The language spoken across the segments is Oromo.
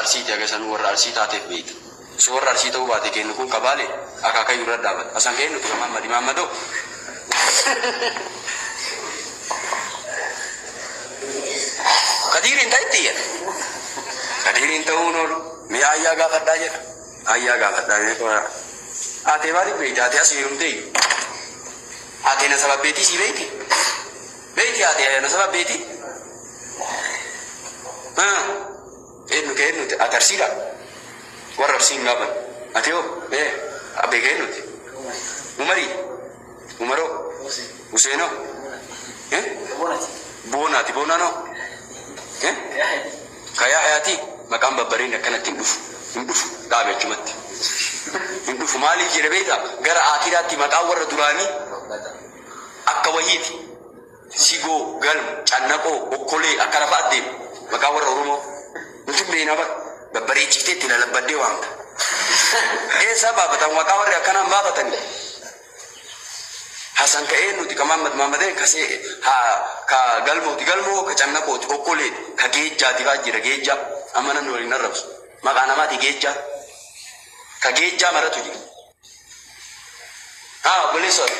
Arsiiti haga sanuu warra Arsii taateef beeyta. Osoo warra Arsii ta'uu baate keennu kun ka Baale akaakayyuu irra dhaabata. Hasan ka eenyuti ka Mahaammadi Mahammadoo? Kadiiriin ta'itti jedha. Kadiiriin ta'uu hin oolu. Mee aayyaa gaafadhaa jedha. Aayyaa gaafadhaa mee qoyaa. Haatee maaliif beeyta? Haatee as heerumtee? Haatee nasaba beetii sii beeyti? Beeyti haatee nasaba beetii? Haa? Eenyu ka eenyuti? Ati Arsiidha? Warra Arsii hin gaafan. Ati hoo? Ee, abbee ka eenyuti? Umarii? Umaroo? Huseenoo? Eh? Boonaati. Boonaanoo? Eh? Ka Yaahyaatii? Maqaan babbareedni akkanatti hin dhufu. Hin dhufu. Dhaabi achumatti. Hin dhufu. Maaliif jedhe beektaa? Gara aakiraatti maqaan warra duraanii akka wahiiti. Sigoo, Galmo, Cannaqoo, Okkolee akkana fa'a deema. Maqaa warra Oromoo. Nuti hin beeknaa bar. Babbareechiftee itti lalabbadee waamta. Eessaa baafatan maqaa warri akkanaa hin baafatanii. Hasan ka eenyuti ka Mahammad Mahammadeen ka see ha ka Galmooti Galmoo ka Cannaqooti Okkoleeti ka Geejjaati fa'a jira Geejjaa amma namni waliin arrabsu maqaa namaati Geejjaa ka Geejjaa maratu jira. Haa obboleessoo ati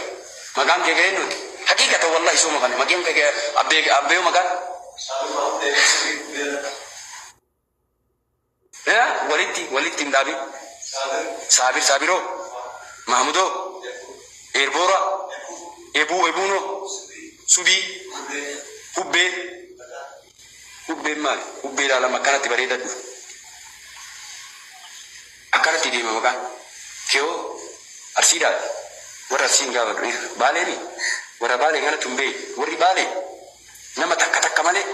maqaan kee ka eenyuti? Haqiiqata wallahi sooma kana maqaan kee abbee abbee maqaan walitti walitti hin dhaabin. Saabir saabiroo Mahmudoo Eerboora Ebuu ebuunoo Subii Hubbee Hubbeen maali? Hubbee ilaalama akkanatti bareeda dhufa. Akkanatti deema maqaan. Keewoo Arsiidhaati. Warra Arsii hin gaafadhu. Baaleemi? Warra Baalee kanatti hin beeku. Warri Baalee nama takka takka malee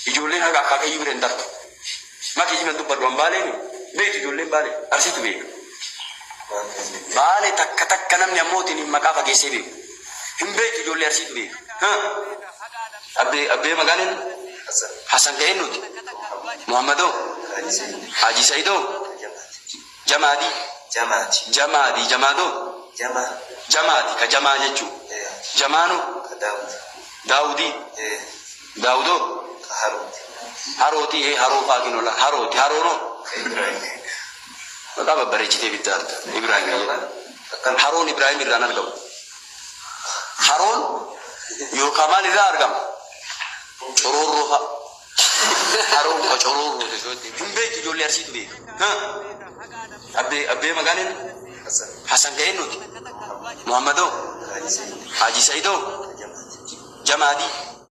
ijoolleen haga akaakayyuu bira hin tartu. Maki jiman dubbadhu an Baaleemi? Beektu ijoolleen Baalee. Arsiitu beeka. Baale takka takka namni ammootiin hin maqaa fageessee beeku. Hin beektu ijoollee Arsiitu beeka. Abbee abbee maqaan eenyu? Hasan ka eenyuti? Muhammadoo? Haji Sa'idoo? Jamaadii? Jamaati. Jamaadii Jamaadoo? Jamaa. Jamaati ka jamaa jechuu. Jamaanoo? Ka Daawud. Daawudii? Daawudoo? Ka Harooti. Harootii ee haroo faa kinola harooti haroonoo? Ka Ibrahim. Maqaa babbareechitee bitta arta. Ibrahim jedha. Akkana. Haroon Ibrahim irraan argamu. Haroon yookaan maal irraa argama? Coroorroo fa'a. Haroon ka coroorroo hin beektu ijoollee Arsiitu beeka. Abbee abbee maqaan eenyu? Hasan. Hasan ka eenyuti? Muhammadoo? Haji Sa'id. Haji Sa'idoo? Ka Jamaati. Jamaadii?